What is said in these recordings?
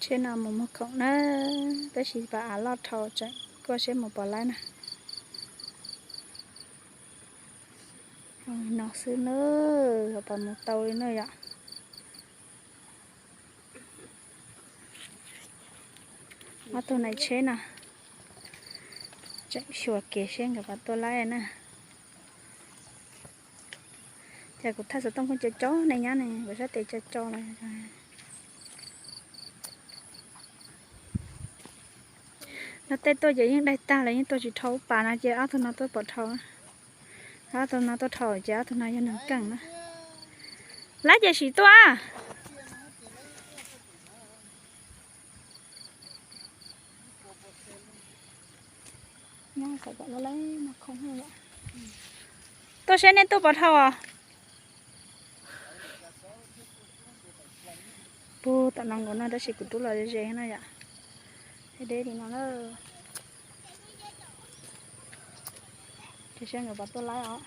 Tsheb no mus muag khoom na, tab sis pas av loj dhau tseem kuaj seb mus pom laib na. No xwb na, pas mus tau li na yom. Ob tug nai tsheb no tseem xyuas kev seb nkawd puas tuaj laib na. Ces kuv thaj xov tooj kuj co co ne nyab ne, kuv sab tes co co los. Luag tej tuaj ces yeej daig tag los yeej tuaj tsis dhau, pas no ces ob tug no tuaj pom dhau. Ob tug no tuaj dhau ces ob tug no yog neeg keej na. Laib ces sim tuaj. Tuaj seb nej tuaj pom dhau os. Puag tom no nkaus no tab sis kuv rub los ze ze no yom. Deb deb li no na. Ces seb nkawd puas tuaj laib os.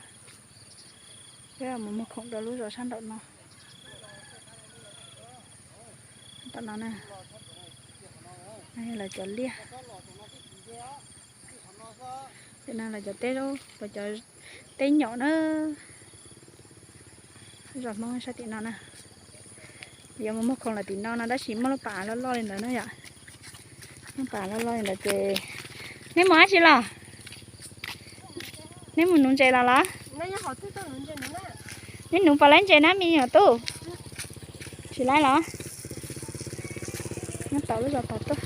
Peb mus muag khoom rau lub zos sab nraum no. Tom no na, lawv cov liaj. Tim no lawv cov teb, lawv cov teb nyom na. Zos Hmoob sab tim no na. Yuav mus muag khoom lawm tim no no tab sis muaj lub pas loj loj li ntawd na yom. Lub pas loj loj li ntawd ces, neb mus dab tsi los? Neb mus nuv ntses los los? Neb nuv puas laib ntses na me nyuam tub? Tsis laib los? Nyob tom lub zos tod tuaj.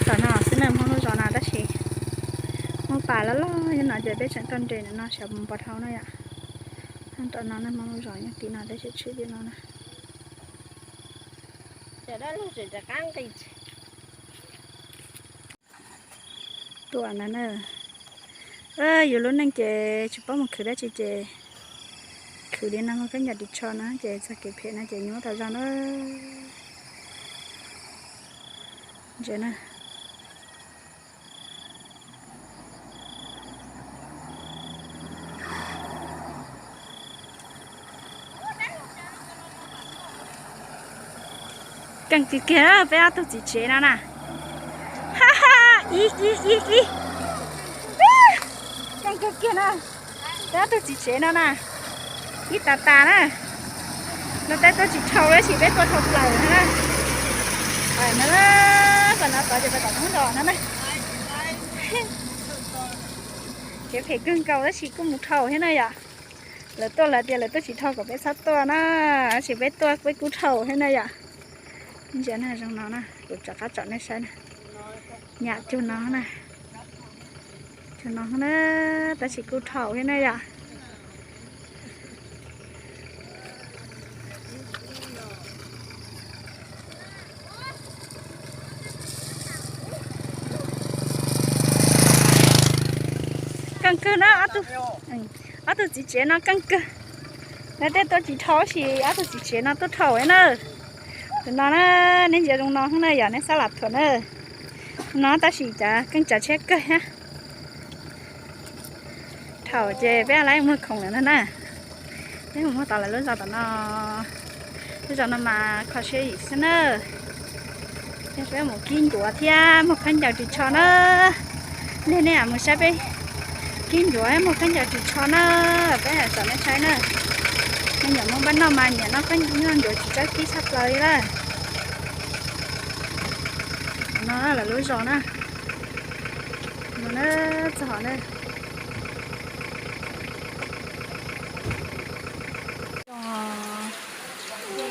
Tom no xwb na, Hmoob lub zos no tab sis muaj pas loj loj nyob no ces peb tseem tuaj nres no xyov mus puas dhau na yom. Nyob tom no na, Hmoob lub zos nyob tim no tab sis tshwm li no na. Tuaj no na. Yus lub neej ces tsis paub mus khwv dab tsi ces khwv li no muaj khaub ncaws ris tsho no ces txog kev phem no ces nyuaj tas zog na. Ntses na. Keej kiag kiag peb ob tug txiv tsev no na. Ha ha, ib ib ib ib. Keej kiag kiag na. Peb ob tug txiv tsev no na. Ib tas tas na. No tej tuaj tsis dhau tab sis peb tuaj dhau plaws no na. No, pem no tod ces peb tom Hmoob zos no na. Kev phem kawg nkaus tab sis kuj mus dhau thiab na yom. Lawv tuaj lawv tias lawv tuaj tsis dhau kom peb txhob tuaj na, tab sis peb tuaj peb kuj dhau thiab na yom. Ntsia na, zoo no na, kuv rov qab tsom nej saib na. Nyam cug no na, cug no na, tab sis kuj dhau thiab na yom. Keej kawg na, ob tug txiv tsev no keej kawg. Lawv tej tuaj tsis dhau tab sis ob tug txiv tsev no tuaj dhau na. Tus no na, neb ntsia zoo no na yom, neb xab lam thuam na. No tab sis cas keej tsav tsheb kawg thiab. Thaum ces peb lawv muag khoom lawm no na. Peb mus muag tau lawv lub zos tom no. Lub zos no mas kho siab yim xwb na. Peb mus kib ncuav thiab muag khaub ncaws ris tsho na. Lig nej mus saib peb kib ncuav muag khaub ncaws ris tsho na. Peb tsom nej saib na. Me nyuam Hmoob npab noj mas nyiam noj khaub ncuav ris tsho kib tshaj plaws li lawm. No lawv lub zos na. No na, txog hov na.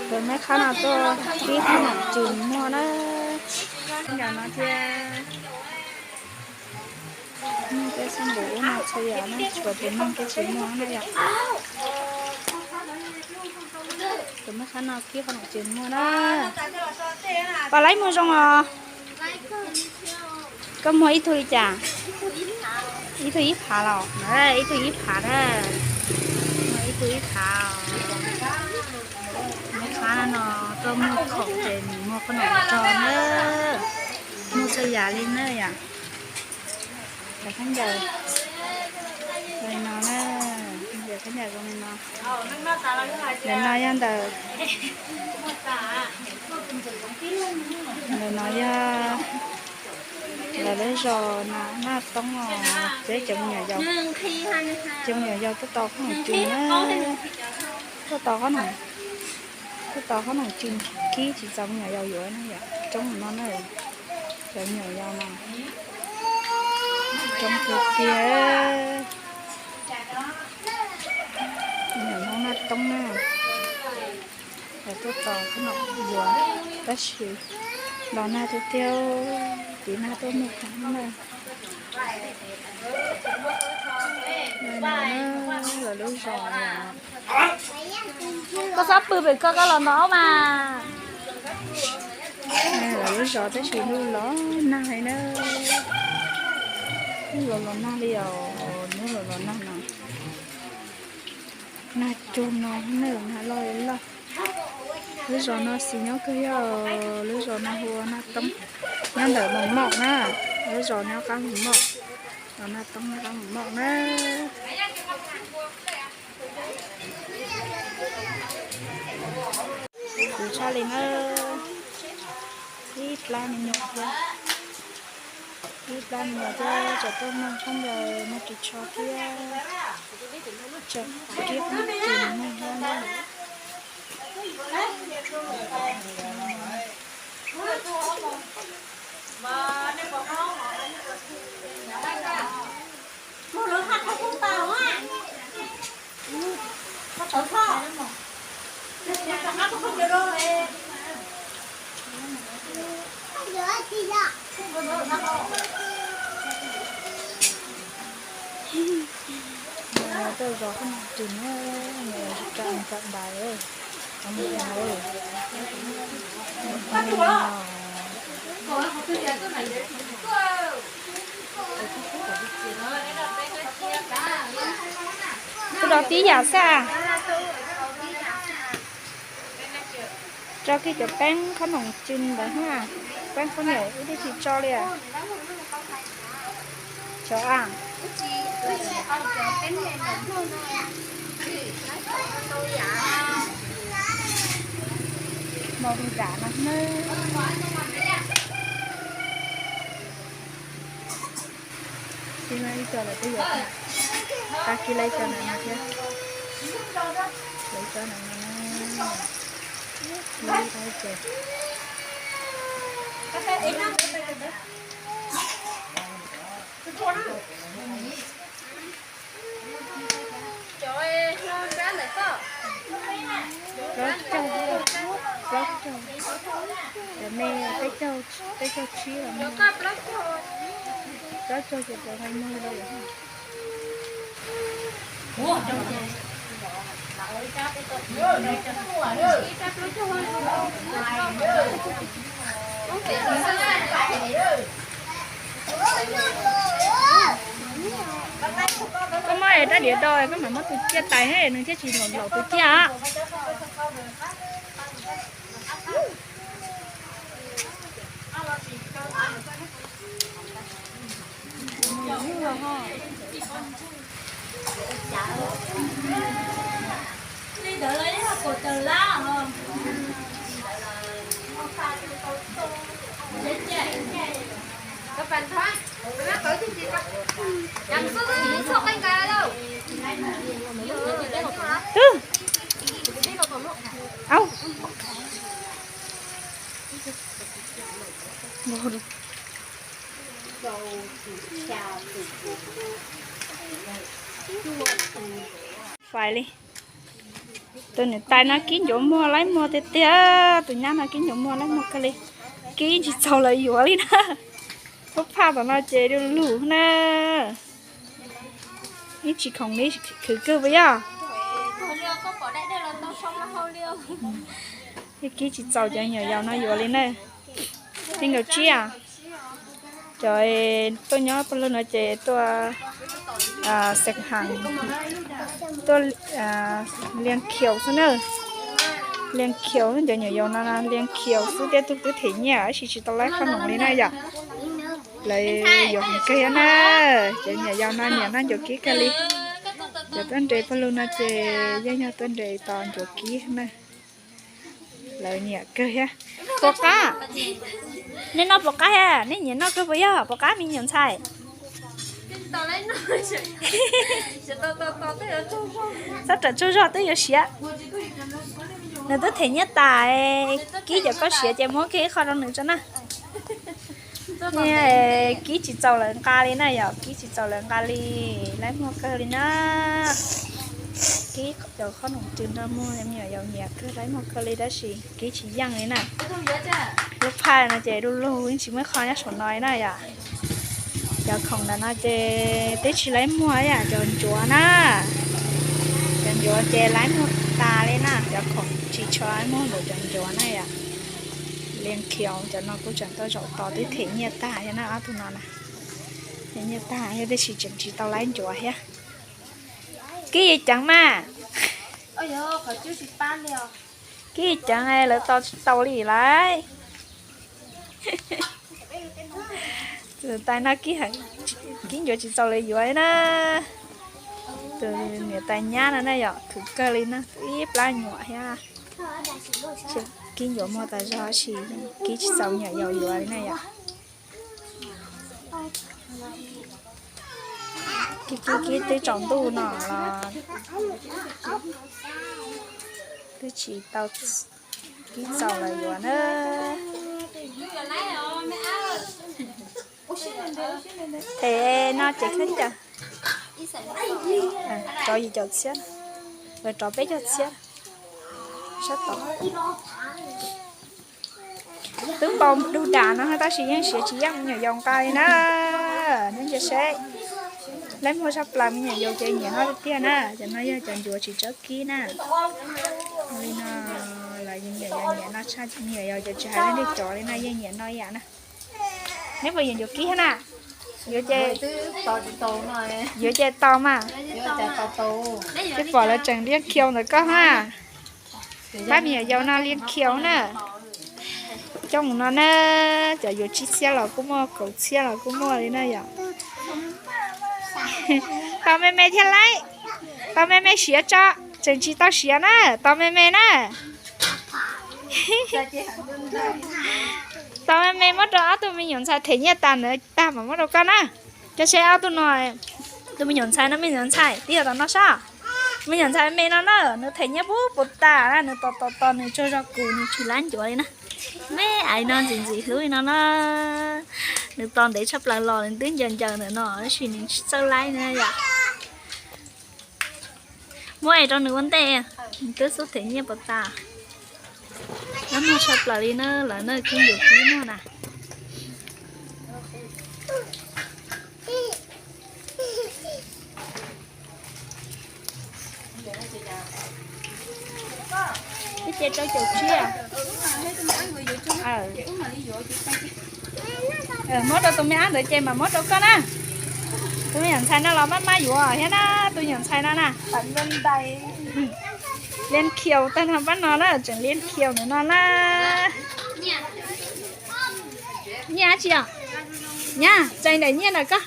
Tus me qhab no tuaj kib qhob noom tsis muag na. Nkawd no thiab. Muaj tej xab npum ub no txhua yam na, tshuav tus neeg thiaj tsis muag na yom. Tus me qhab no kib qhob noom tsis muag na. Pom laib muag zoo os. Koj muag ib tug li cas? Ib tug ib phav los? Ib tug ib phav na. Muag ib tug ib phav. Me qhab no tuaj muag khoom ces nws muag qhob noom rog na. Muag txhua yam li na yom. Cov khaub ncaws no na, khaub ncaws Ntawm no yog ntawm, ntawm no yog lawv lub zos Naj Toob os, peb cov me nyuam yaus, cov me nyuam yaus tuaj tos qhob noom tswb na, tuaj tos qhob noom, tuaj tos qhob noom tswb, kib tsis txaus me nyuam yaus yuav na yom, coob no na, cov me nyuam yaus no coob tiag tiag. Me nyuam Hmoob Naj Toob na, lawv tuaj tos qhob noom yuav, tab sis los nag tiag tiag, tiv nag tuaj muag qhob na. Lawv lub zos, koj txhob pw pem koj, koj los ntaus mas. Lawv lub zos tab sis ntuj los nag li na, ntuj los los nag li os, ntuj los los nag no, nag cuag no, nag loj li loj. Lub zos no xis nyob kawg, yog lub zos no hu ua Naj Toob, nyob ntawm Moos Moj na, lub zos nyob qab Moos Moj, zos Naj Toob nyob qab Moos Moj na. Kuv tshaj li na, ib plab me nyuam thiab, ib plab me nyuam thiab, tseem tuaj muag khaub ncaws muag ris tsho thiab, tseem riab ris muag thiab na. Tuaj zov qhob noom tswb na, nws tsis kam nram ntais. Kuv rau tib yam xwb. Tso kiag cov peeb qhob noom tswb ntawd na, peeb qhob noom ib tug tsis tso li. Cov a, mos tus zam no na. Ib co lawv twb yuav tag, tag kis lawv cov ntawm no thiab, lawv cov ntawm no na, ib co. Plaub caug, plaub caug, cov me peb caug, peb caug tsib los, plaub caug ces cov me muag li. Koj muab rab diav do, koj mam muab tus ciaj tais, nws thiaj tsis laum tus ciaj. Twb, au, fais li. Tus niam tais no kib ncuav muag laib muag tiag tiag, tus nyab no kib ncuav muag laib muag kawg li, kib tsis txaus lawv yuav li na. Lub phaj tom no ces du lug na, ib tsis khoom li, khwv kawg puas yog? Kib tsis txaus cov nyuam yaus no yuav li na. Tej nkaus tsiaj, cov tuaj nyob pawg lug no ces tuaj xeem has, tuaj lias khiaus xwb na. Lias khiaus, cov nyuam yaus no lias khiaus xwb, tej tug twb them nyiaj tab sis tsis tau laib qhob noom li na yom. Lawv yuav heev kawg thiab na, cov nyuam yaus no nyiam noj ncuav kib kawg li. Tuaj nres pawg lug no ces yeej yog tuaj nres tos ncuav kib na. Lawv nyiam kawg thiab. Puas qab? Nej noj puas qab thiab? Nej nyiam noj kawg puas yog? Puas qab me nyuam ntxhais? Txhob rawm tsaug zog twb yuav siav. Nws twb them nyiaj tas, kib cov koj siav ces muab kiag ib qho rau nws tso na. Kib tsis txaus lawv nqa li na yom, kib tsis txaus lawv nqa li, laib muag kawg li na. Kib cov qhob noom rws nrog muag me nyuam yaus nyiam kawg, laib muag kawg li tab sis kib tsis yeej li na. Lub phaj no ces du lug yeej tsis muaj ib qho nyob saum no li na yom. Cov khoom ntawm no ces twb tsis laib muag yom, cov ncuav na. Cov ncuav ces laib muag tas li na, cov khoom tsis tshua laib muag npaum cov ncuav na yom. Liam khiav cov no kuj tseem tau zaum tos twb them nyiaj tag thiab na, ob tug no na. Them nyiaj tag thiab tab sis tseem tsis tau laib ncuav thiab. Kib ceev mas. Kib ceev lawv tos tsis tau li lauj. Tus tais no kib ncuav tsis txaus lawv yuav li na. Tus niam tais nyab no na yom, khwv kawg li na, ib plab nyuam thiab. Kib ncuav muag tas zog tab sis kib tsis txaus me nyuam yaus yuav li na yom. Kib kib kib twb tsaus ntuj no los twb tsis tau kib txaus lawv yuav na. Them no ces khaub ncaws rov yim caum txhiab, lawv rov peb caug txhiab sab tod. Twb npau dug dam no tab sis yeej siav tsis yeej me nyuam yaus nqa li na. Neb ntsia seb, laib muag sab plaws me nyuam yaus ces nyiam noj tiag tiag na. Cov no yog cov ncuav tsis tsob kib na. Li no los me nyuam yaus nyiam noj tshaj, me nyuam yaus ces tsis hais leej twg cov li no yeej nyiam noj ib yam na. Neb puas yuav ncuav kib thiab na? Yuav ces, yuav ces tos mas. Twb pom lawv tseem liab khiau ntawm koj na. Pab me nyuam yaus no liab khiau na. Coj mus no na, cov yuav tsib txhiab los kuj muaj, kaum txhiab los kuj muaj li na yom. Tos me me thiaj laib, tos me me siav tso, tseem tsis tau siav na, tos me me na. Tos me me muab rau ob tug me nyuam ntxhais them nyiaj tas ntawd tag mam muab rau koj na. Cov seb ob tug no, tus me nyuam ntxhais no, me nyuam ntxhais twb yog tom no sab. Me nyuam ntxhais me no na, nws them nyiaj puag puas tas na, nws tos tos tos nws tsaug zog kus nws tsis laib ncuav li na. Me aiv no ntxim ntxim hlub li no na. Nws tos ntev tshaj plaws los nws twb ncaws ncaws ntawm no tab sis nws tsis txawj laib na yom. Muab es rau nws ua ntej, nws twb xub them nyiaj puas tas. Laib muag tshaj plaws li na, lawv na kib ncuav kib muag na. Ib ce rau caum tsib. Muab rau tus me ab ntawd ces mam muab rau koj na. Tus me nyuam ntxhais no los maj maj yuav thiab na, tus nyuam ntxhais no na. Liab khiau tag no pab no na, tseem liab khiau ntawm no na. Nyiaj dab tsi os? Nyab, txais ntawm nyiaj ntawm koj.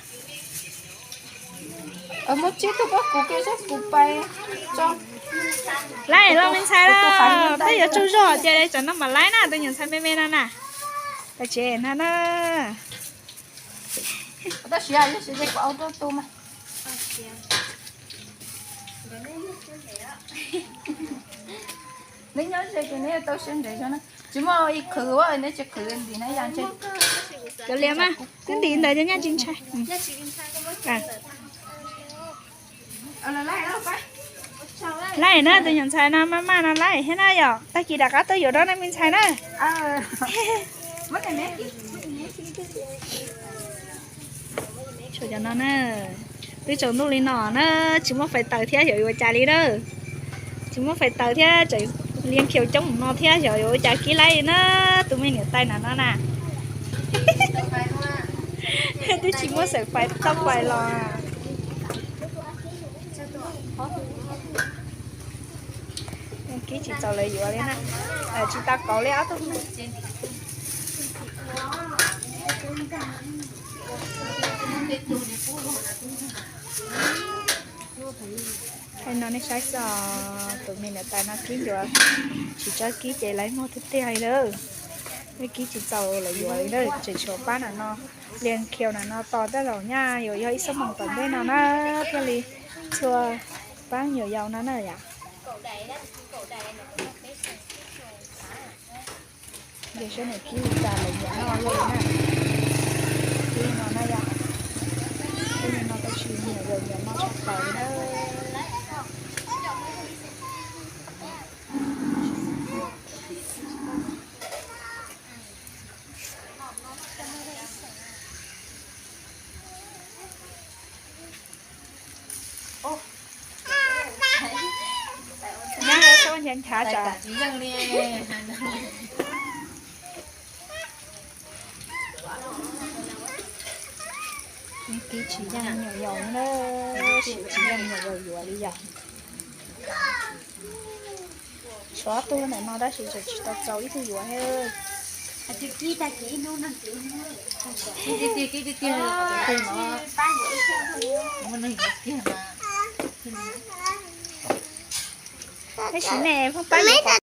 Muab tsib tug pab kuv, kuv pais tso. Laib los me ntxhais los, peb yuav tsaug zog ces tsam no mam laib na, tus nyuam ntxhais me me no na. Pais tsev no na. Tab sis yog siav ces kuv au rau tus mas. Neb nyob ze ces neb tau siab ntev zog na. Tsis muaj ib qhwv, neb tsis qhwv ntim na yom. Cov liam mas twb ntim ntawd cov nyaj tsis ntshai. Laib na, tus nyuam ntxhais no maj maj no laib thiab na yom, tag kis rov qab tuaj yuav rau nej me ntxhais na. Tshuav cov no na, twb tsaus ntuj li no na, tsis muaj fais taws thiab xyov yuav ua cas li na. Tsis muaj fais taws thiab tseem liab khiau coob no thiab xyov yuav ua cas kib laib li na, tus me niam tais no no na. Twb tsis muaj xaim fais txoj fais los. Kib tsis txaus lawv yuav li na. Tsis tau kauv li ob tug. Hais no nej saib xwb os, tus me niam tais no kib ncuav, tsis txawj kib ces lawv muag tiag tiag li lawm. Nej kib tsis txaus lawv yuav li lawm, tseem tshuav pab no no, lias khiaus no no tos tej zaum nyaj yuav yog ib xuab moos tom ntej no na thiaj li txhua pab nyuam yaus no na yom. Ces saib nws kib li cas lawv nyiam noj luaj li na. Kib li no na yom, kib li no tab sis nyuam yaus nyiam noj tshaj plaws li na. Nyob nchav nchav tsam kib tsis yeej nyuam yaus na, tsis yeej nyuam yaus yuav li yom. Tshuav ob tug ntawm no tab sis tseem tsis tau txaus ib tug yuav thiab. Tab sis nej pab